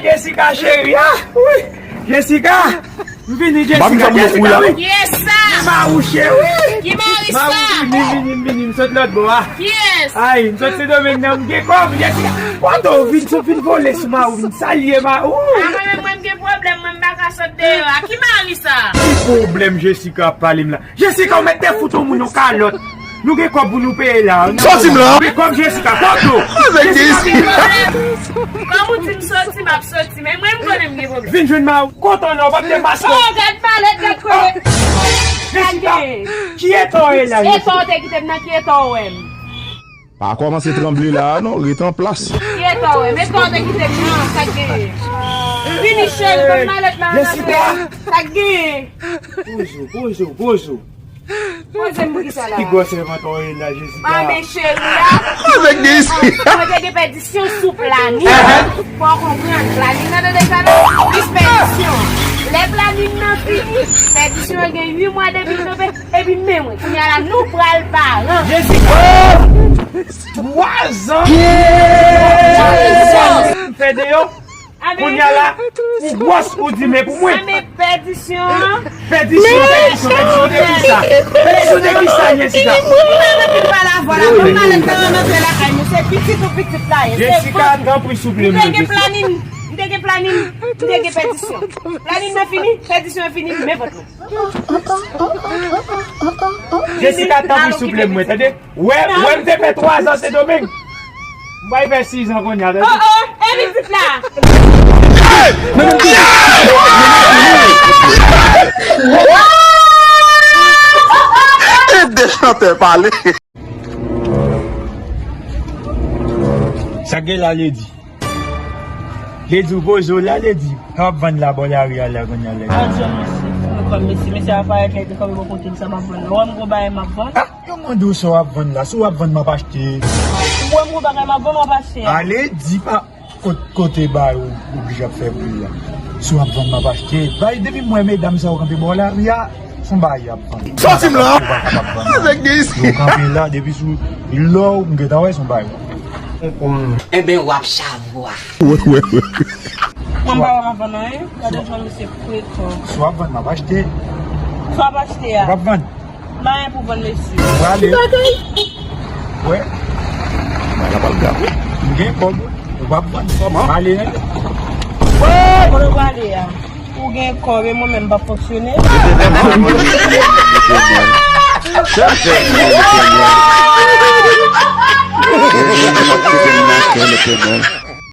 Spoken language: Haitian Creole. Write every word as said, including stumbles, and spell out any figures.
Jessica cheri, ah, wi. Jessica, m vini Jessica, Jessica, wi. Kiyès sa? Marouche, wi. Ki mari sa? Marouche, vini, vini, vini, m sot lòt bò a. Kiyès? Ay, m sot Sendomeng nan, m gen kòb, Jessica. Kote w vin, sou vin vole sou Marouche, vin salye Marouche. A mwen menm, mwen m gen pwoblèm, mwen m pa ka sot deyò a. Ki mari sa? Ki pwoblèm Jessica ap pale m la? Jessica, ou mèt te fout yon moun yon kalòt. Nou gen kòb pou nou peye la. Soti m la. Gen kòb Jessica, kote w? Avèk Jessica, gen pwoblèm. Kòm ou di m soti, m ap soti. Men mwen, m konnen m gen pwoblèm. Vin jwenn Marouche. Kontan non, w p ap te maske. Oh, gad malèt, gad kole. Jessica, ki eta w ye la, Jessica? Eta w te kite m nan, ki eta w wè m? Pa kòmanse tranble la a non, ret an plas. Ki eta w wè m? Eta w te kite m nan, sa k genyen? Vini cheri, ban m malèt la, Jessica. Sa k genyen? Poze w, poze w, poze w. Poze m pou kisa la? Ki gwosè vant w ye la, Jessica? Ah, men cheri a. Avèk de isi. Mwen te gen pèdisyon sou planin. Fò w konprann. Planin nan tande sa non. Plis pèdisyon. Lè planin nan fini, pèdisyon an gen uit mwa depi l tonbe. Epi men mwen, kounye a la, nou pral paran. Jessica! Twa zan! Twa zan! M fè deyò. Kounye a la, ou gwòs, ou di men pou mwen. Anben pèdisyon an. Pèdisyon, pèdisyon, pèdisyon de kisa? Pèdisyon de kisa, Jessica? Ou pa anpil pale avè w la, ban m malèt la, rantre lakay nou. Se pitit ou pitit la ye. Jessica, tanpri, souple m. M te gen planin, m te gen planin, m te gen pèdisyon. Planin nan fini, pèdisyon an fini, men vant mwen. Jessica, tanpri, souple mwen, tande? Wè, wè, m te fè twa zan Sendomeng. M bay fè sis zan kounye a, tande? Oh, oh, e pitit la. Ede chantè pale. Sa k gen la, Lady? Lady, ou poze w la, Lady. Sa w ap vann la bò lari a la kounye a, Lady? Al jwenn mesye, fè kòb mesye. Mesye a parèt la, epi kòb li poko te di sa m ap vann. Ou wè m gwo bagay m ap vann? Ah, yo mande w sa w ap vann la. Si w ap vann, m ap achte. Ou wè m gwo bagay m ap vann, w ap achte a. Ale, di pa kot-, kote bagay ou oblije ap fè bri a. Si w ap vann, m ap achte. Bay, depi m wè medam sa yo kanpe bò lari a, se yon bagay y ap vann. Soti m la! Ou pa kapab vann. Avèk de isi. Yo kanpe la, depi sou lò, m gentan wè se yon bagay. Enben, w ap chavwa. Wè, wè, wè. Mwen pa wè m ap vann anyen. Gade jan misye pretan. Si w ap vann, m ap achte. Si w ap achte a. Ou p ap vann? M pa gen pou vann, mesye. Ou prale. Ki bagay? Wè. Bagay la pral grav wi. M gen kòb. Ou p ap vann. Kòman? M ale, hein. Kote w prale a? Ou gen kòb e mwen menm m p ap fonksyone. Chèche Letènèl.